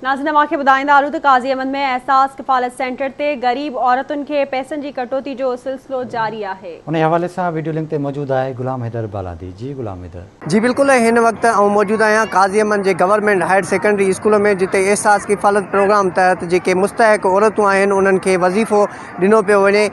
ناظرين اوهان کي ٻڌائيندا هلون ته قاضي احمد ۾ احساس ڪفالت سينٽر تي غريب عورتن کي پئسن جي ڪٽوتي جو سلسلو جاري آهي. انهي حوالي سان وڊيو لنڪ تي موجود آهي غلام حيدر بالادي جي غلام حيدر. جي بلڪل هن وقت آئون موجود آهيان قاضي احمد جي گورنمينٽ هائير سيڪنڊري اسڪول ۾ جتي احساس ڪفالت پروگرام تحت جيڪي مستحق عورتون آهن انهن کي وظيفو ڏنو پيو وڃي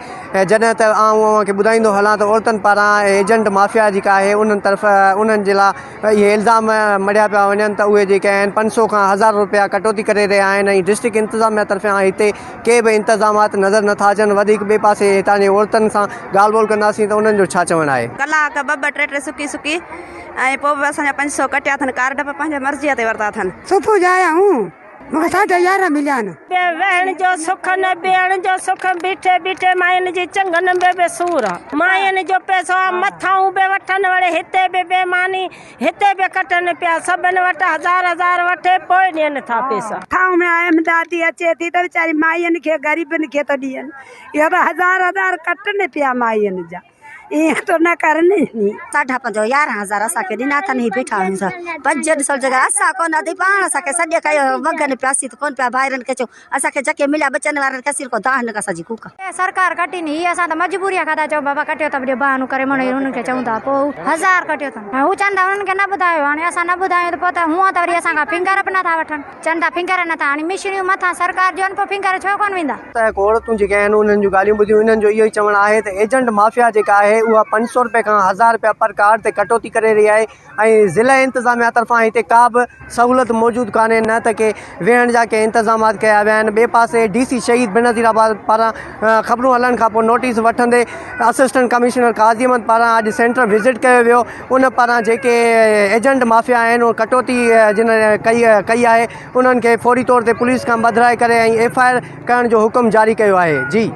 جڏهن ته آئون اوهان کي ٻڌائيندو هلان ته عورتن پاران ايجنٽ مافيا جيڪا آهي انهن طرف انهن جي لاء اهي الزام مڙهيا پيا وڃن ته اهي جيڪي آهن 500 کان 1000 روپيا ڪٽوتي ڪري رهيا آهن ۽ ڊسٽرڪٽ انتظاميا طرفان هتي ڪي به انتظامات نظر نٿا اچن وڌيڪ ٻئي پاسي هتان جي عورتن سان ڳالهه ٻولهه ڪنداسين ته انهن جو ڇا چوڻ آهي. ڪلاڪ ٻه ٻه ٽي ٽي سڪي سڪي ۽ پوء به اسان جا 500 ڪٽيا اٿن ڪارڊ به پنهنجي مرضيء تي ورتا اٿن. صبح جو آيا آهيون مون کي ساڍا يارهن مليا آهن. ويهڻ جو سک نه بيهڻ جو سک بيٺي بيٺي ماين جي چنگن ۾ به سور آ. ماين جو پئسو آ مٿائون به وٺن وڙي هتي به بيماني هتي به ڪٽن پيا سڀن وٽ هزار هزار وٺي پوء ڏين ٿا پئسا. ٿانو ۾ امدادي اچي ٿي ته ويچاري ماين کي غريبن کي ٿو ڏين اهو ته هزار هزار ڪٽن پيا ماين جا. ائين ٿو نه ڪرن ني. ساڍا پنج 11 هزار اسان کي ڏنا اٿن هي بيٺا آهيون سا پنج ڏسو جيڪر اسان ڪونه اڌي پاڻ اسان کي سڏ ڪيو وڳن پيا اسين ته ڪونه پيا ڀائرن کي چئون اسان کي جيڪي مليا ٻچن وارن کي اسين ڪو دانهن نه اسان جي ڪوڪ. سرڪار ڪٽي ني هي اسان ته مجبوري کان ٿا چئون بابا ڪٽيو ته به ڏيو بهانو ڪري مڙئي انهن کي چئون ٿا پوء هو هزار ڪٽيو اٿن ۽ هو چون ٿا انهن کي نه ٻڌايو هاڻي اسان نه ٻڌايون ته پوء ته هونئن ته وري اسان کان فنگر به نه ٿا وٺن. چون ٿا فنگر نه ٿا هڻي مشينيون مٿان سرڪار جون پوء فنگر ڇو ڪونه ويندا. تحت عورتون جيڪي آهن انهن جون ڳالهيون ٻڌيون انهن جو اهو ئي چوڻ آهي ته ايجنٽ مافيا جيڪا آهي اها 500 روپئي کان 1000 روپيا پر ڪارڊ تي ڪٽوتي ڪري رهي آهي ۽ ضلعي انتظاميا طرفان هتي ڪا به سهولت موجود ڪانهي نه ته ڪي ويهڻ جا ڪي انتظامات ڪيا ويا آهن ٻئي پاسي ڊي سي شهيد بينظير آباد پاران خبرون هلڻ کانپوء نوٽيس وٺندي اسسٽنٽ ڪمشنر قاضي احمد پاران اڄ سينٽر وزٽ ڪيو ويو ان پاران جيڪي ايجنٽ مافيا آهن اهي ڪٽوتي جن ڪئي ڪئي آهي انهن کي فوري طور تي پوليس کان ٻڌرائي ڪري ۽ ايف I R ڪرڻ جو حڪم جاري ڪيو آهي جي.